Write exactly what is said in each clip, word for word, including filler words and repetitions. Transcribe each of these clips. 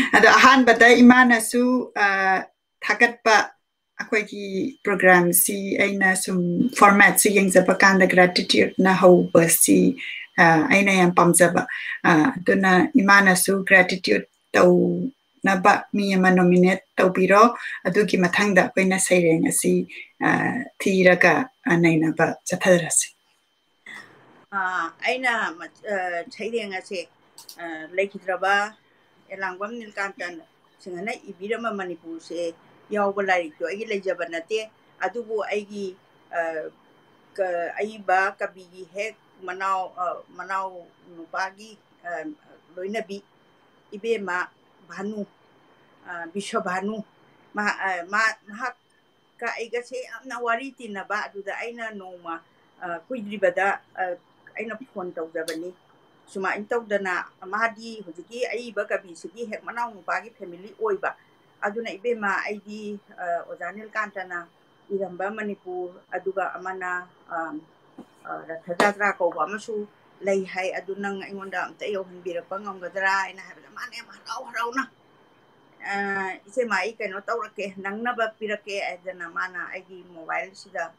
ꯑꯗꯣ ꯑꯍꯥꯟꯕꯗ ꯏꯃꯥꯅꯁꯨ, ꯑ, ꯊꯥꯒꯠꯄ, ꯑꯩꯈꯣꯏꯒꯤ program ꯁꯤ ꯑꯩꯅ ꯁꯨꯝ format ꯁꯤ ꯌꯦꯡꯖꯕ ꯀꯥꯟꯗ gratitude ꯅ ꯍꯧꯕꯁꯤ, ꯑ, ꯑꯩꯅ ꯌꯥꯝ ꯄꯥꯝꯖꯕ꯫ ꯑ, ꯑꯗꯨꯅ ꯏꯃꯥꯅꯁꯨ gratitude ꯇꯧꯅꯕ ꯃꯤ ꯑꯃ nominate ꯇꯧꯕꯤꯔꯣ꯫ ꯑꯗꯨꯒꯤ ꯃꯊꯪꯗ ꯑꯩꯈꯣꯏꯅ ꯁꯩꯔꯦꯡ ꯑꯁꯤ, ꯑ, ꯊꯤꯔꯒ, ꯑ, ꯅꯩꯅꯕ ꯆꯠꯊꯔꯁꯤ꯫ ꯑ, ꯑꯩꯅ ꯃ-, ꯑ, ꯁꯩꯔꯦꯡ ꯑꯁꯦ, ꯑ, ꯂꯩꯈꯤꯗ꯭ꯔꯕ ꯑꯦꯂꯥꯡꯕꯝ ꯅꯤꯜꯀꯥꯟꯇꯟ ꯁꯤꯡꯍꯅ ꯏꯕꯤꯔꯝꯕ ꯃꯅꯤꯄꯨꯔꯁꯦ ꯌꯥꯎꯕ ꯂꯥꯏꯔꯤꯛꯇꯣ ꯑꯩꯒꯤ ꯂꯩꯖꯕ ꯅꯠꯇꯦ꯫ ꯑꯗꯨꯕꯨ ꯑꯩꯒꯤ, ꯑ, ꯀ-, ꯑꯏꯕ ꯀꯕꯤꯒꯤ ꯍꯦꯛ ꯃꯅꯥꯎ, ꯑ, ꯃꯅꯥꯎ ꯅꯨꯄꯥꯒꯤ, ꯑ, ꯂꯣꯏꯅꯕꯤ ꯏꯕꯦꯝꯃ ꯚꯥꯅꯨ, ꯑ, ꯕꯤꯁ꯭ꯋꯚꯥꯅꯨ, ꯃꯍꯥ-, ꯑ, ꯃꯥ-, ꯃꯍꯥꯛ ꯀ ꯑꯩꯒꯁꯦ ꯌꯥꯝꯅ ꯋꯥꯔꯤ ꯇꯤꯟꯅꯕ, ꯑꯗꯨꯗ ꯑꯩꯅ ꯅꯣꯡꯃ, ꯑ, ꯀꯨꯏꯗ꯭ꯔꯤꯕꯗ, ꯑ, ꯑꯩꯅ phone ꯇꯧꯖꯕꯅꯤ꯫ ꯁꯨꯃꯥꯏꯅ ꯇꯧꯗꯅ ꯃꯥꯗꯤ ꯍꯧꯖꯤꯛꯀꯤ ꯑꯏꯕ ꯀꯕꯤꯁꯤꯒꯤ ꯍꯦꯛ ꯃꯅꯥꯎ ꯅꯨꯄꯥꯒꯤ family ꯑꯣꯏꯕ꯫ ꯑꯗꯨꯅ ꯏꯕꯦꯝꯃ, ꯑꯩꯗꯤ, ꯑ, ꯑꯣꯖꯥ ꯅꯤꯜꯀꯥꯟꯇꯅ ꯏꯔꯝꯕ ꯃꯅꯤꯄꯨꯔ, ꯑꯗꯨꯒ ꯑꯃꯅ, ꯑ, ꯑ, ꯔꯊ ꯖꯥꯇ꯭ꯔꯥ ꯀꯧꯕ ꯑꯃꯁꯨ ꯂꯩ ꯍꯥꯏ, ꯑꯗꯨ ꯅꯪ ꯑꯩꯉꯣꯟꯗ ꯑꯝꯇ ꯌꯧꯍꯟꯕꯤꯔꯛꯄ ꯉꯝꯒꯗ꯭ꯔꯥ ꯍꯥꯏꯅ ꯍꯥꯏꯕꯗ ꯃꯥꯅ ꯌꯥꯝ ꯍꯔꯥꯎ ꯍꯔꯥꯎꯅ, "ꯑ, ꯏꯆꯦꯃ, ꯑꯩ ꯀꯩꯅꯣ ꯇꯧꯔꯛꯀꯦ, ꯅꯪꯅꯕ ꯄꯤꯔꯛꯀꯦ" ꯍꯥꯏꯗꯅ ꯃꯥꯅ ꯑꯩꯒꯤ mobileꯁꯤꯗ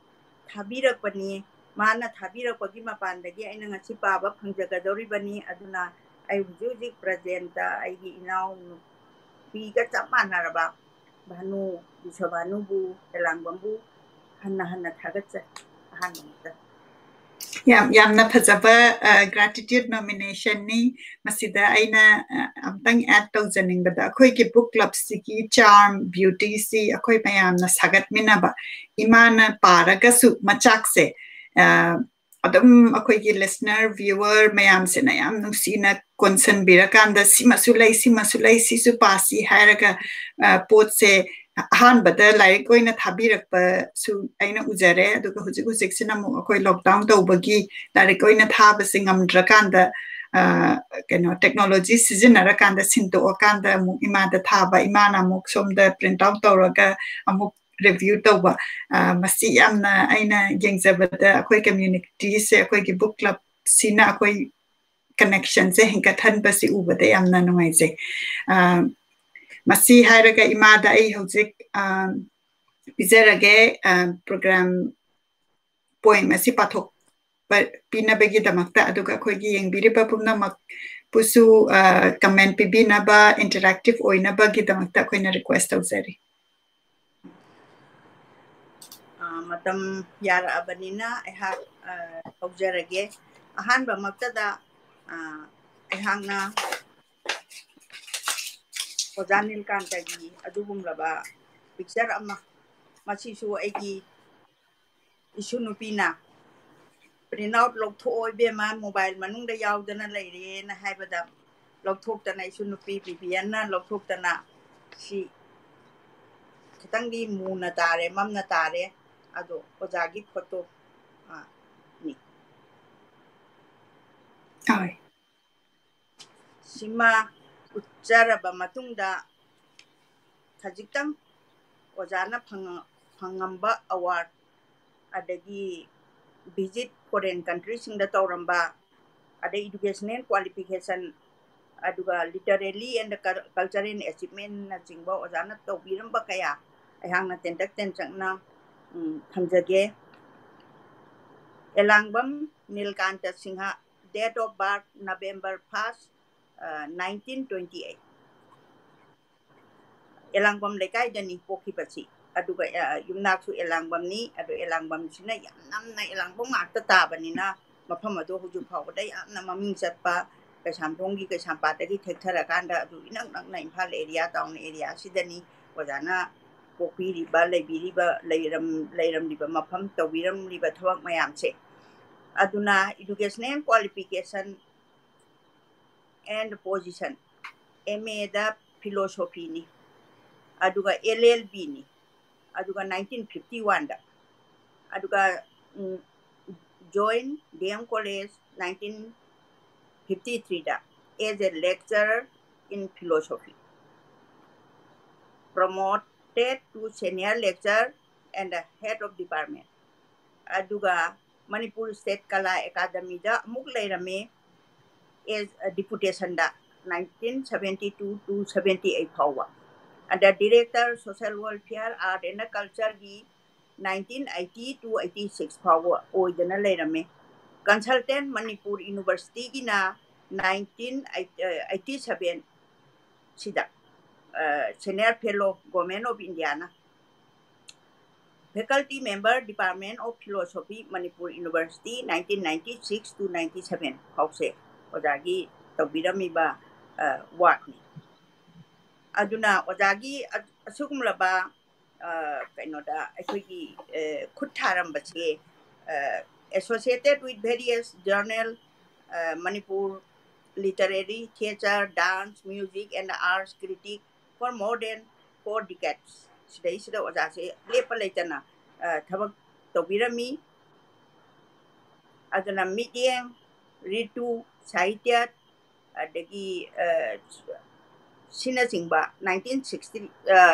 ꯊꯥꯕꯤꯔꯛꯄꯅꯤ꯫ ꯃꯥꯅ ꯊꯥꯕꯤꯔꯛꯄꯒꯤ ꯃꯄꯥꯟꯗꯒꯤ ꯑꯩꯅ ꯉꯁꯤ ꯄꯥꯕ ꯐꯪꯖꯒꯗꯧꯔꯤꯕꯅꯤ꯫ ꯑꯗꯨꯅ ꯑꯩ ꯍꯧꯖꯤꯛ ꯍꯧꯖꯤꯛ presentꯇ ꯑꯩꯒꯤ ꯏꯅꯥꯎ ꯅꯨꯄꯤꯒ ꯆꯞ ꯃꯥꯟꯅꯔꯕ ꯚꯥꯅꯨ, ꯕꯤꯁ꯭ꯋꯚꯥꯅꯨꯕꯨ, ꯑꯦꯂꯥꯡꯕꯝꯕꯨ ꯍꯟꯅ ꯍꯟꯅ ꯊꯥꯒꯠꯆꯔꯤ꯫ ꯑꯍꯥꯟꯕꯃꯛꯇ꯫ ꯌꯥꯝ, ꯌꯥꯝꯅ ꯐꯖꯕ, ꯑ, gratitude nominationꯅꯤ꯫ ꯃꯁꯤꯗ ꯑꯩꯅ, ꯑ, ꯑꯝꯇꯪ add ꯇꯧꯖꯅꯤꯡꯕꯗ, ꯑꯩꯈꯣꯏꯒꯤ book clubꯁꯤꯒꯤ charm, beautyꯁꯤ ꯑꯩꯈꯣꯏ ꯃꯌꯥꯝꯅ ꯁꯥꯒꯠꯃꯤꯟꯅꯕ, ꯏꯃꯥꯅ ꯄꯥꯔꯒꯁꯨ ꯃꯆꯥꯛꯁꯦ, ꯑ, ꯑꯗꯨꯝ ꯑꯩꯈꯣꯏꯒꯤ listener, viewer ꯃꯌꯥꯝꯁꯤꯅ ꯌꯥꯝ ꯅꯨꯡꯁꯤꯅ ꯀꯣꯟꯁꯤꯟꯕꯤꯔꯀꯥꯟꯗ, "ꯁꯤꯃꯁꯨ ꯂꯩ, ꯁꯤꯃꯁꯨ ꯂꯩ, ꯁꯤꯁꯨ ꯄꯥꯁꯤ" ꯍꯥꯏꯔꯒ, ꯑ, ꯄꯣꯠꯁꯦ ꯑꯍꯥꯟꯕꯗ ꯂꯥꯏꯔꯤꯛ ꯑꯣꯏꯅ ꯊꯥꯕꯤꯔꯛꯄꯁꯨ ꯑꯩꯅ ꯎꯖꯔꯦ꯫ ꯑꯗꯨꯒ ꯍꯧꯖꯤꯛ ꯍꯧꯖꯤꯛꯁꯤꯅ ꯑꯃꯨꯛ ꯑꯩꯈꯣꯏ lockdown ꯇꯧꯕꯒꯤ ꯂꯥꯏꯔꯤꯛ ꯑꯣꯏꯅ ꯊꯥꯕꯁꯦ ꯉꯝꯗ꯭ꯔꯀꯥꯟꯗ, ꯑ, ꯀꯩꯅꯣ, technology ꯁꯤꯖꯤꯟꯅꯔꯀꯥꯟꯗ ꯁꯤꯟꯗꯣꯛꯑꯀꯥꯟꯗ ꯑꯃꯨꯛ ꯏꯃꯥꯗ ꯊꯥꯕ, ꯏꯃꯥꯅ ꯑꯃꯨꯛ ꯁꯣꯝꯗ print out ꯇꯧꯔꯒ ꯑꯃꯨꯛ review ꯇꯧꯕ꯫ ꯑ, ꯃꯁꯤ ꯌꯥꯝꯅ ꯑꯩꯅ ꯌꯦꯡꯖꯕꯗ ꯑꯩꯈꯣꯏ communityꯁꯦ, ꯑꯩꯈꯣꯏꯒꯤ book clubꯁꯤꯅ ꯑꯩꯈꯣꯏ connectionꯁꯦ ꯍꯦꯟꯒꯠꯍꯟꯕꯁꯤ ꯎꯕꯗ ꯌꯥꯝꯅ ꯅꯨꯡꯉꯥꯏꯖꯩ꯫ ꯑ, ꯃꯁꯤ ꯍꯥꯏꯔꯒ ꯏꯃꯥꯗ ꯑꯩ ꯍꯧꯖꯤꯛ, ꯑ, ꯄꯤꯖꯔꯒꯦ꯫ ꯑ, program poem ꯑꯁꯤ ꯄꯥꯊꯣꯛꯄ ꯄꯤꯅꯕꯒꯤꯗꯃꯛꯇ, ꯑꯗꯨꯒ ꯑꯩꯈꯣꯏꯒꯤ ꯌꯦꯡꯕꯤꯔꯤꯕ ꯄꯨꯝꯅꯃꯛꯄꯨꯁꯨ, ꯑ, comment ꯄꯤꯕꯤꯅꯕ, interactive ꯑꯣꯏꯅꯕꯒꯤꯗꯃꯛꯇ ꯑꯩꯈꯣꯏꯅ request ꯇꯧꯖꯔꯤ꯫ ꯑ, ꯃꯇꯝ ꯌꯥꯔꯛꯑꯕꯅꯤꯅ ꯑꯩꯍꯥꯛ, ꯑ, ꯍꯧꯖꯔꯒꯦ꯫ ꯑꯍꯥꯟꯕꯃꯛꯇꯗ, ꯑ, ꯑꯩꯍꯥꯛꯅ ꯑꯣꯖꯥ ꯅꯤꯜꯀꯥꯟꯇꯒꯤ ꯑꯗꯨꯒꯨꯝꯂꯕ picture ꯑꯃ, ꯃꯁꯤꯁꯨ ꯑꯩꯒꯤ ꯏꯁꯨ ꯅꯨꯄꯤꯅ, "Print out ꯂꯧꯊꯣꯛꯑꯣ ꯏꯕꯦꯝꯃ, mobile ꯃꯅꯨꯡꯗ ꯌꯥꯎꯗꯅ ꯂꯩꯔꯦꯅ" ꯍꯥꯏꯕꯗ, ꯂꯧꯊꯣꯛꯇꯅ, ꯏꯁꯨ ꯅꯨꯄꯤ ꯕꯤꯕꯤꯌꯟꯅ ꯂꯧꯊꯣꯛꯇꯅ, ꯁꯤ ꯈꯤꯇꯪꯗꯤ ꯃꯨꯅ ꯇꯥꯔꯦ, ꯃꯝꯅ ꯇꯥꯔꯦ꯫ ꯑꯗꯣ ꯑꯣꯖꯥꯒꯤ photo, ꯑ, ꯅꯤ꯫ ꯍꯣꯏ꯫ ꯁꯤꯃ ꯎꯠꯆꯔꯕ ꯃꯇꯨꯡꯗ, ꯈꯖꯤꯛꯇꯪ ꯑꯣꯖꯥꯅ ꯐꯪꯉ-, ꯐꯪꯉꯝꯕ award, ꯑꯗꯒꯤ visit foreign countryꯁꯤꯡꯗ ꯇꯧꯔꯝꯕ, ꯑꯗꯩ educational qualification, ꯑꯗꯨꯒ literary and cul-, cultural achievementꯅꯆꯤꯡꯕ ꯑꯣꯖꯥꯅ ꯇꯧꯕꯤꯔꯝꯕ ꯀꯌꯥ ꯑꯩꯍꯥꯛꯅ ꯇꯦꯟꯇꯛ ꯇꯦꯟꯆꯛꯅ, ꯎꯝ, ꯊꯝꯖꯒꯦ꯫ ꯑꯦꯂꯥꯡꯕꯝ ꯅꯤꯜꯀꯥꯟꯇ Singh, date of birth November first, ꯑ, nineteen twenty eight꯫ ꯑꯦꯂꯥꯡꯕꯝ ꯂꯩꯀꯥꯏꯗꯅꯤ ꯄꯣꯛꯈꯤꯕꯁꯤ꯫ ꯑꯗꯨꯒ, ꯑ, ꯌꯨꯝꯅꯥꯛꯁꯨ ꯑꯦꯂꯥꯡꯕꯝꯅꯤ꯫ ꯑꯗꯣ ꯑꯦꯂꯥꯡꯕꯝꯁꯤꯅ ꯌꯥꯝ ꯅꯝꯅ ꯑꯦꯂꯥꯡꯕꯝ ꯉꯥꯛꯇ ꯇꯥꯕꯅꯤꯅ, ꯃꯐꯝ ꯑꯗꯣ ꯍꯧꯖꯤꯛ ꯐꯥꯎꯕꯗ ꯌꯥꯝꯅ ꯃꯃꯤꯡ ꯆꯠꯄ, ꯀꯩꯁꯥꯝꯊꯣꯡꯒꯤ, ꯀꯩꯁꯥꯝꯄꯥꯠꯇꯒꯤ ꯊꯦꯛꯊꯔꯀꯥꯟꯗ ꯑꯗꯨ ꯏꯅꯛ ꯅꯛꯅ ꯏꯝꯐꯥꯜ area, town area ꯁꯤꯗꯅꯤ ꯑꯣꯖꯥꯅ ꯄꯣꯛꯄꯤꯔꯤꯕ, ꯂꯩꯕꯤꯔꯤꯕ, ꯂꯩꯔꯝ-, ꯂꯩꯔꯝꯂꯤꯕ ꯃꯐꯝ, ꯇꯧꯕꯤꯔꯝꯂꯤꯕ ꯊꯕꯛ ꯃꯌꯥꯝꯁꯦ꯫ ꯑꯗꯨꯅ educational qualification and position, M A ꯗ philosophyꯅꯤ, ꯑꯗꯨꯒ L L Bꯅꯤ, ꯑꯗꯨꯒ nineteen fifty oneꯗ, ꯑꯗꯨꯒ, ꯎꯝ, join D M College nineteen fifty threeꯗ as a lecturer in philosophy, promoted to senior lecturer and head of department, ꯑꯗꯨꯒ Manipur State Kala Academyꯗ ꯑꯃꯨꯛ ꯂꯩꯔꯝꯃꯤ꯫ as a deputation the nineteen seventy two to seventy eight ꯐꯥꯎꯕ꯫ ꯑꯗ director social welfare, art and culture ꯒꯤ nineteen eighty to eighty six ꯐꯥꯎꯕ ꯑꯣꯏꯗꯅ ꯂꯩꯔꯝꯃꯤ꯫ Consultant Manipur University ꯒꯤꯅ nineteen eighty seven ꯁꯤꯗ senior fellow, Government of India ꯅ꯫ Faculty member, Department of Philosophy, Manipur University, nineteen ninety six to ninety seven ꯐꯥꯎꯁꯦ ꯑꯣꯖꯥꯒꯤ ꯇꯧꯕꯤꯔꯝꯃꯤꯕ work ꯅꯤ꯫ ꯑꯗꯨꯅ ꯑꯣꯖꯥꯒꯤ ꯑꯁꯤꯒꯨꯝꯂꯕ ꯀꯩꯅꯣꯗ ꯑꯩꯈꯣꯏꯒꯤ ꯈꯨꯠ ꯊꯥꯔꯝꯕꯁꯦ, associated with various journal, Manipur literary, theatre, dance, music and arts critic for more than four decades꯫ ꯁꯤꯗꯩꯁꯤꯗ ꯑꯣꯖꯥꯁꯦ ꯂꯦꯞꯄ ꯂꯩꯇꯅ ꯊꯕꯛ ꯇꯧꯕꯤꯔꯝꯃꯤ꯫ ꯑꯗꯨꯅ ꯃꯤꯠꯌꯦꯡ, ꯔꯤꯇꯨ, ꯁꯥꯍꯤꯇ꯭ꯌ, ꯑꯗꯒꯤ ꯁꯤꯅꯆꯤꯡꯕ nineteen sixty,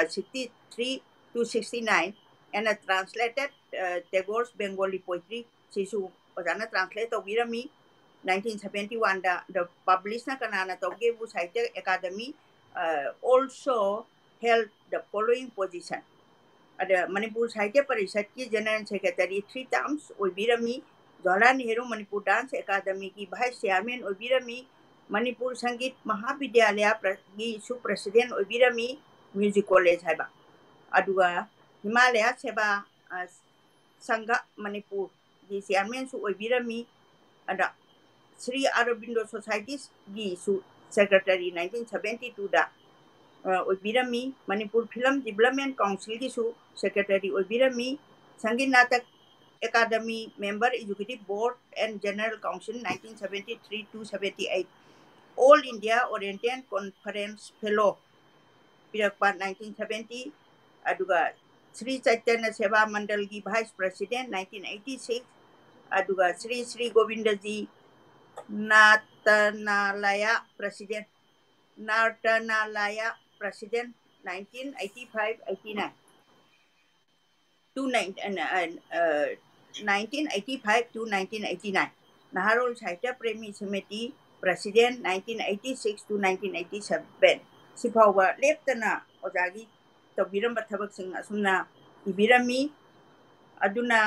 sixty three to sixty nine, and translated Tagore's Bengali poetry, ꯁꯤꯁꯨ ꯑꯣꯖꯥꯅ translate ꯇꯧꯕꯤꯔꯝꯃꯤ꯫ Nineteen seventy one ꯗ꯫ ꯑꯗ publish ꯅ ꯀꯅꯥꯅ ꯇꯧꯒꯦꯕꯨ, Sahitya Academy also held the following position꯫ ꯑꯗ ꯃꯅꯤꯄꯨꯔ ꯁꯥꯍꯤꯇ꯭ꯌ ꯄꯔꯤꯁꯠꯀꯤ General Secretary three terms ꯑꯣꯏꯕꯤꯔꯝꯃꯤ꯫ Jawaharlal Nehru Manipur Dance Academy ꯒꯤ Vice Chairman ꯑꯣꯏꯕꯤꯔꯝꯃꯤ꯫ ꯃꯅꯤꯄꯨꯔ ꯁꯪꯒꯤꯠ ꯃꯍꯥꯕꯤꯗ꯭ꯌꯥꯂꯌꯒꯤꯁꯨ President ꯑꯣꯏꯕꯤꯔꯝꯃꯤ, Music College ꯍꯥꯏꯕ꯫ ꯑꯗꯨꯒ ꯍꯤꯃꯥꯂꯌ ꯁꯦꯕꯥ ꯁꯪꯘ ꯃꯅꯤꯄꯨꯔꯒꯤ Chairman ꯁꯨ ꯑꯣꯏꯕꯤꯔꯝꯃꯤ꯫ ꯑꯗ Shri ꯑꯔꯕꯤꯟꯗꯣ Society ꯒꯤꯁꯨ Secretary nineteen seventy two the ꯑꯣꯏꯕꯤꯔꯝꯃꯤ꯫ Manipur Film Development Council ꯒꯤꯁꯨ Secretary ꯑꯣꯏꯕꯤꯔꯝꯃꯤ꯫ Sangeet Natak Academy member, Executive Board and General Council nineteen seventy three to seventy eight꯫ All India Oriental Conference Fellow ꯄꯤꯔꯛꯄ nineteen seventy꯫ ꯑꯗꯨꯒ ꯁ꯭ꯔꯤ ꯆꯩꯇꯟꯌ ꯁꯦꯕꯥ ꯃꯟꯗꯜꯒꯤ Vice President nineteen eighty six꯫ ꯑꯗꯨꯒ Shri Shri Govindaji ꯅꯥꯇꯅꯥꯂꯌ President, ꯅꯥꯇꯅꯥꯂꯌ President nineteen eighty five eighty nine꯫ To nineteen eighty five to nineteen eighty nine꯫ Naharol Sahitya Premi samiti President, nineteen eighty six to nineteen eighty seven, ꯁꯤꯐꯥꯎꯕ ꯂꯦꯞꯇꯅ ꯑꯣꯖꯥꯒꯤ ꯇꯧꯕꯤꯔꯝꯕ ꯊꯕꯛꯁꯤꯡ ꯑꯁꯨꯝꯅ ꯏꯕꯤꯔꯝꯃꯤ꯫ ꯑꯗꯨꯅ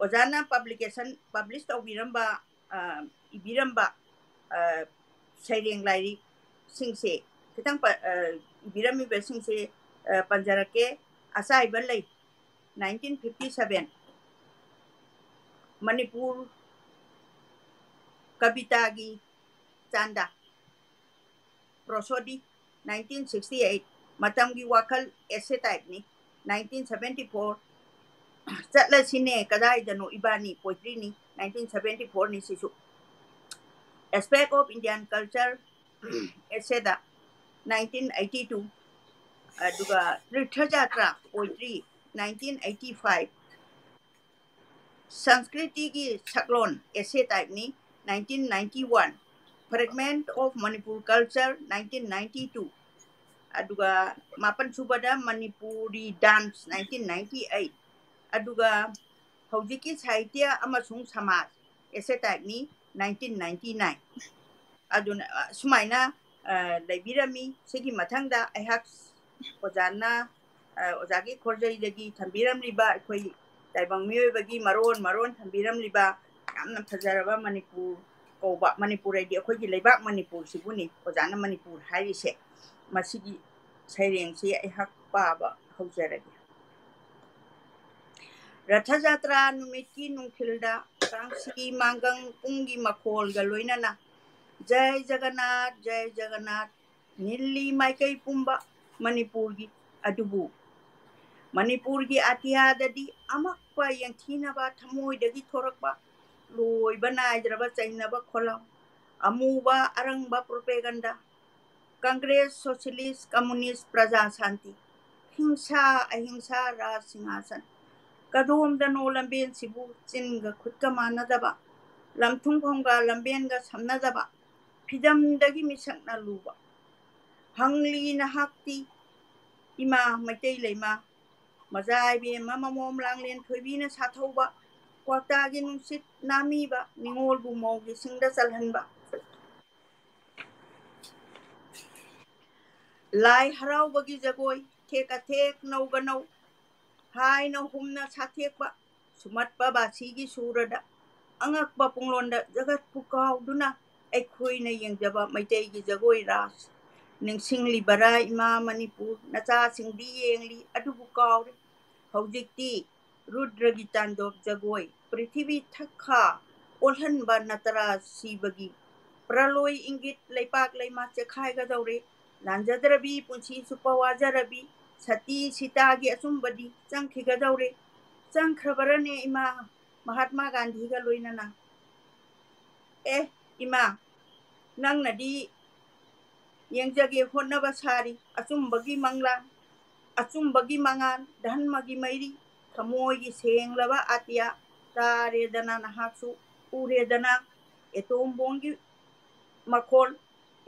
ꯑꯣꯖꯥꯅ publication, publish ꯇꯧꯕꯤꯔꯝꯕ, ꯑ, ꯏꯕꯤꯔꯝꯕ, ꯑ, ꯁꯩꯔꯦꯡ ꯂꯥꯏꯔꯤꯛꯁꯤꯡꯁꯦ ꯈꯤꯇꯪ ꯄ-, ꯑ, ꯏꯕꯤꯔꯝꯃꯤꯕꯁꯤꯡꯁꯦ, ꯑ, ꯄꯟꯖꯔꯛꯀꯦ꯫ ꯑꯆꯥꯏꯕ ꯂꯩ, nineteen fifty seven, Manipur ꯀꯕꯤꯇꯥꯒꯤ Chand, prosody, nineteen sixty eight, ꯃꯇꯝꯒꯤ ꯋꯥꯈꯜ, essay typeꯅꯤ, nineteen seventy four, ꯆꯠꯂꯁꯤꯅꯦ ꯀꯗꯥꯏꯗꯅꯣ ꯏꯕꯥꯅꯤ, poetryꯅꯤ, nineteen seventy fourꯅꯤ ꯁꯤꯁꯨ, Aspect of Indian Culture, essayꯗ, nineteen eighty two, ꯑꯗꯨꯒ ꯇꯤꯔꯊ ꯖꯥꯇ꯭ꯔꯥ, poetry, nineteen eighty five, ꯁꯪꯁꯀ꯭ꯔꯤꯇꯤꯒꯤ ꯁꯛꯂꯣꯟ, essay typeꯅꯤ, nineteen ninety one, Fragment of Manipur Culture, nineteen ninety two, ꯑꯗꯨꯒ ꯃꯥꯄꯟ ꯁꯨꯕꯗ Manipuri Dance, nineteen ninety eight, ꯑꯗꯨꯒ ꯍꯧꯖꯤꯛꯀꯤ ꯁꯥꯍꯤꯇ꯭ꯌ ꯑꯃꯁꯨꯡ ꯁꯃꯥꯖ, essay typeꯅꯤ, nineteen ninety nine꯫ ꯑꯗꯨꯅ, ꯑ, ꯁꯨꯃꯥꯏꯅ, ꯑ, ꯂꯩꯕꯤꯔꯝꯃꯤ꯫ ꯁꯤꯒꯤ ꯃꯊꯪꯗ ꯑꯩꯍꯥꯛ ꯑꯣꯖꯥꯅ, ꯑ, ꯑꯣꯖꯥꯒꯤ ꯈꯣꯔꯖꯩꯗꯒꯤ ꯊꯝꯕꯤꯔꯝꯂꯤꯕ ꯑꯩꯈꯣꯏ ꯇꯥꯏꯕꯪ ꯃꯤꯑꯣꯏꯕꯒꯤ ꯃꯔꯣꯟ ꯃꯔꯣꯟ ꯊꯝꯕꯤꯔꯝꯂꯤꯕ ꯌꯥꯝꯅ ꯐꯖꯔꯕ ꯃꯅꯤꯄꯨꯔ ꯀꯧꯕ, ꯃꯅꯤꯄꯨꯔ ꯍꯥꯏꯗꯤ ꯑꯩꯈꯣꯏꯒꯤ ꯂꯩꯕꯥꯛ ꯃꯅꯤꯄꯨꯔꯁꯤꯕꯨꯅꯤ ꯑꯣꯖꯥꯅ ꯃꯅꯤꯄꯨꯔ ꯍꯥꯏꯔꯤꯁꯦ꯫ ꯃꯁꯤꯒꯤ ꯁꯩꯔꯦꯡꯁꯤ ꯑꯩꯍꯥꯛ ꯄꯥꯕ ꯍꯧꯖꯔꯒꯦ꯫ ꯔꯊ ꯖꯇ꯭ꯔꯥ ꯅꯨꯃꯤꯠꯀꯤ ꯅꯨꯡꯊꯤꯜꯗ ꯀꯥꯡꯁꯤ ꯃꯥꯡꯒꯪ ꯄꯨꯡꯒꯤ ꯃꯈꯣꯜꯒ ꯂꯣꯏꯅꯅ "ꯖꯩ ꯖꯒꯟꯅꯥꯊ, ꯖꯩ ꯖꯒꯟꯅꯥꯊ" ꯅꯤꯜꯂꯤ ꯃꯥꯏꯀꯩ ꯄꯨꯝꯕ ꯃꯅꯤꯄꯨꯔꯒꯤ꯫ ꯑꯗꯨꯕꯨ ꯃꯅꯤꯄꯨꯔꯒꯤ ꯑꯇꯤꯌꯥꯗꯗꯤ ꯑꯃꯛꯄ ꯌꯦꯡꯊꯤꯅꯕ ꯊꯃꯣꯏꯗꯒꯤ ꯊꯣꯔꯛꯄ ꯂꯣꯏꯕ ꯅꯥꯏꯗ꯭ꯔꯕ ꯆꯩꯅꯕ ꯈꯣꯜꯂꯥꯎ, ꯑꯃꯨꯕ ꯑꯔꯪꯕ propaganda, ꯀꯪꯒ꯭ꯔꯦꯁ, ꯁꯣꯁꯤꯌꯦꯂꯤꯁ, ꯀꯝꯃꯨꯅꯤꯁ, ꯄ꯭ꯔꯖꯥ ꯁꯥꯟꯇꯤ, ꯍꯤꯡꯁꯥ, ꯑꯍꯤꯡꯁꯥ, ꯔꯥꯖ ꯁꯤꯡꯍꯥꯁꯟ, ꯀꯗꯣꯝꯗꯅꯣ ꯂꯝꯕꯦꯟꯁꯤꯕꯨ ꯆꯤꯟꯒ ꯈꯨꯠꯀ ꯃꯥꯟꯅꯗꯕ, ꯂꯝꯊꯨꯡꯐꯝꯒ ꯂꯝꯕꯦꯟꯒ ꯁꯝꯅꯗꯕ, ꯐꯤꯗꯝꯗꯒꯤ ꯃꯤꯁꯛꯅ ꯂꯨꯕ꯫ ꯍꯪꯂꯤ ꯅꯍꯥꯛꯇꯤ ꯏꯃꯥ ꯃꯩꯇꯩ ꯂꯩꯃ, ꯃꯖꯥ ꯏꯕꯦꯝꯃ ꯃꯃꯣꯝ ꯂꯥꯡꯂꯦꯟ ꯊꯣꯏꯕꯤꯅ ꯁꯥꯊꯧꯕ, ꯀ꯭ꯋꯥꯛꯇꯥꯒꯤ ꯅꯨꯡꯁꯤꯠ ꯅꯥꯃꯤꯕ, ꯅꯤꯉꯣꯜꯕꯨ ꯃꯧꯒꯤ ꯁꯤꯡꯗ ꯆꯜꯍꯟꯕ, ꯂꯥꯏ ꯍꯔꯥꯎꯕꯒꯤ ꯖꯒꯣꯏ, ꯊꯦꯛ ꯑꯊꯦꯛ ꯅꯧꯒ ꯅꯧ, ꯍꯥꯏꯅ ꯍꯨꯝꯅ ꯁꯥꯊꯦꯛꯄ, ꯁꯨꯃꯠꯄ ꯕꯥꯁꯤꯒꯤ ꯁꯨꯔꯗ, ꯑꯉꯛꯄ ꯄꯨꯡꯂꯣꯟꯗ ꯖꯒꯠꯄꯨ ꯀꯥꯎꯗꯨꯅ ꯑꯩꯈꯣꯏꯅ ꯌꯦꯡꯖꯕ ꯃꯩꯇꯩꯒꯤ ꯖꯒꯣꯏ ꯔꯥꯁ꯫ ꯅꯤꯡꯁꯤꯡꯂꯤꯕꯔꯥ ꯏꯃꯥ ꯃꯅꯤꯄꯨꯔ? ꯅꯆꯥꯁꯤꯡꯗꯤ ꯌꯦꯡꯂꯤ ꯑꯗꯨꯕꯨ ꯀꯥꯎꯔꯦ꯫ ꯍꯧꯖꯤꯛꯇꯤ ꯔꯨꯗ꯭ꯔꯒꯤ ꯆꯥꯟꯗꯣꯞ ꯖꯒꯣꯏ, ꯄ꯭ꯔꯤꯊꯤꯕꯤ ꯊꯛꯈꯥ ꯑꯣꯜꯍꯟꯕ ꯅꯇꯔꯥ ꯁꯤꯕꯒꯤ ꯄ꯭ꯔꯂꯣꯏ ꯏꯪꯒꯤꯠ, ꯂꯩꯄꯥꯛ ꯂꯩꯃꯥ ꯆꯦꯛꯈꯥꯏꯒꯗꯧꯔꯦ꯫ ꯂꯥꯟꯖꯗ꯭ꯔꯕꯤ ꯄꯨꯟꯁꯤ ꯆꯨꯞꯄ ꯋꯥꯖꯔꯕꯤ ꯁꯇꯤ ꯁꯤꯇꯥꯒꯤ ꯑꯆꯨꯝꯕꯗꯤ ꯆꯪꯈꯤꯒꯗꯧꯔꯦ꯫ ꯆꯪꯈ꯭ꯔꯕꯔꯅꯦ ꯏꯃꯥ ꯃꯍꯥꯠꯃꯥ ꯒꯥꯟꯙꯤꯒ ꯂꯣꯏꯅꯅ? ꯑꯦ ꯏꯃꯥ, ꯅꯪꯅꯗꯤ ꯌꯦꯡꯖꯒꯦ ꯍꯣꯠꯅꯕ ꯁꯥꯔꯤ ꯑꯆꯨꯝꯕꯒꯤ ꯃꯪꯂꯥꯟ, ꯑꯆꯨꯝꯕꯒꯤ ꯃꯉꯥꯜ, ꯙꯔꯃꯒꯤ ꯃꯩꯔꯤ, ꯊꯃꯣꯏꯒꯤ ꯁꯦꯡꯂꯕ ꯑꯇꯤꯌꯥ꯫ ꯇꯥꯔꯦꯗꯅ ꯅꯍꯥꯛꯁꯨ, ꯎꯔꯦꯗꯅ ꯑꯦꯇꯣꯝ ꯕꯣꯝꯒꯤ ꯃꯈꯣꯜ,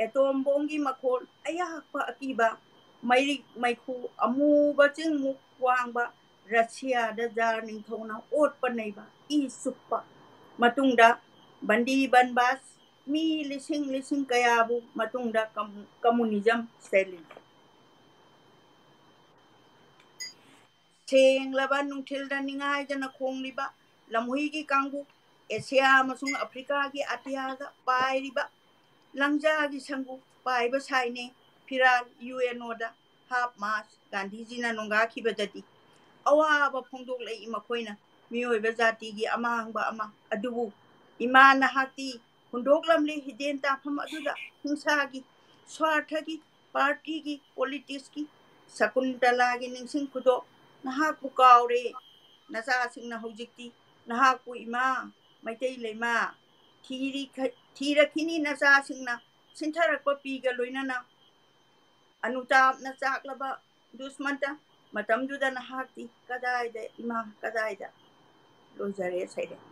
ꯑꯦꯇꯣꯝ ꯕꯣꯝꯒꯤ ꯃꯈꯣꯜ, ꯑꯌꯥꯛꯄ ꯑꯀꯤꯕ, ꯃꯩꯔꯤꯛ ꯃꯩꯈꯨ, ꯑꯃꯨꯕ ꯆꯤꯡꯃꯨꯛ ꯋꯥꯡꯕ ꯔꯁꯤꯌꯥꯗ ꯖꯥꯔ ꯅꯤꯡꯊꯧꯅ ꯑꯣꯠꯄ ꯅꯩꯕ, ꯏ ꯆꯨꯞꯄ꯫ ꯃꯇꯨꯡꯗ ꯕꯟꯗꯤ ꯕꯟꯕꯥꯁ, ꯃꯤ ꯂꯤꯁꯤꯡ ꯂꯤꯁꯤꯡ ꯀꯌꯥꯕꯨ, ꯃꯇꯨꯡꯗ ꯀꯝ-, ꯀꯝꯃꯨꯅꯤꯖꯝ ꯁ꯭ꯇꯦꯂꯤꯟ꯫ ꯁꯦꯡꯂꯕ ꯅꯨꯡꯊꯤꯜꯗ ꯅꯤꯡꯉꯥꯏꯗꯅ ꯈꯣꯡꯂꯤꯕ ꯂꯝꯍꯨꯏꯒꯤ ꯀꯥꯡꯕꯨ, ꯑꯦꯁꯤꯌꯥ ꯑꯃꯁꯨꯡ ꯑꯐ꯭ꯔꯤꯀꯥꯒꯤ ꯑꯇꯤꯌꯥꯗ ꯄꯥꯏꯔꯤꯕ ꯂꯪꯖꯥꯒꯤ ꯁꯪꯒꯨ ꯄꯥꯏꯕ ꯁꯥꯏꯅꯦ ꯐꯤꯔꯥꯜ ꯌꯨ ꯑꯦꯟ ꯑꯣꯗ꯫ ꯍꯥꯞ ꯃꯥꯁ ꯒꯥꯟꯙꯤꯖꯤꯅ ꯅꯣꯡꯒꯥꯈꯤꯕꯗꯗꯤ ꯑꯋꯥꯕ ꯐꯣꯡꯗꯣꯛꯂꯛꯏ ꯃꯈꯣꯏꯅ, ꯃꯤꯑꯣꯏꯕ ꯖꯥꯇꯤꯒꯤ ꯑꯃꯥꯡꯕ ꯑꯃ꯫ ꯑꯗꯨꯕꯨ ꯏꯃꯥ ꯅꯍꯥꯛꯇꯤ ꯍꯨꯟꯗꯣꯛꯂꯝꯂꯤ ꯍꯤꯗꯦꯟ ꯇꯥꯐꯝ ꯑꯗꯨꯗ ꯍꯤꯡꯁꯥꯒꯤ, ꯁ꯭ꯋꯥꯔꯊꯒꯤ, ꯄꯥꯔꯇꯤꯒꯤ, ꯄꯣꯂꯤꯇꯤꯛꯁꯀꯤ꯫ ꯁꯀꯨꯟꯇꯂꯥꯒꯤ ꯅꯤꯡꯁꯤꯡ ꯈꯨꯗꯣꯞ ꯅꯍꯥꯛꯄꯨ ꯀꯥꯎꯔꯦ꯫ ꯅꯆꯥꯁꯤꯡꯅ ꯍꯧꯖꯤꯛꯇꯤ ꯅꯍꯥꯛꯄꯨ ꯏꯃꯥ ꯃꯩꯇꯩ ꯂꯩꯃꯥ ꯊꯤꯔꯤ-, ꯊꯤꯔꯛꯈꯤꯅꯤ ꯅꯆꯥꯁꯤꯡꯅ ꯁꯤꯟꯊꯔꯛꯄ ꯄꯤꯒ ꯂꯣꯏꯅꯅ꯫ ꯑꯅꯨꯇꯥꯞꯅ ꯆꯥꯛꯂꯕ ꯗꯨꯁꯃꯟꯇ, ꯃꯇꯝꯗꯨꯗ ꯅꯍꯥꯛꯇꯤ ꯀꯗꯥꯏꯗ ꯏꯃꯥ, ꯀꯗꯥꯏꯗ? ꯂꯣꯏꯖꯔꯦ, ꯁꯩꯔꯦꯡ꯫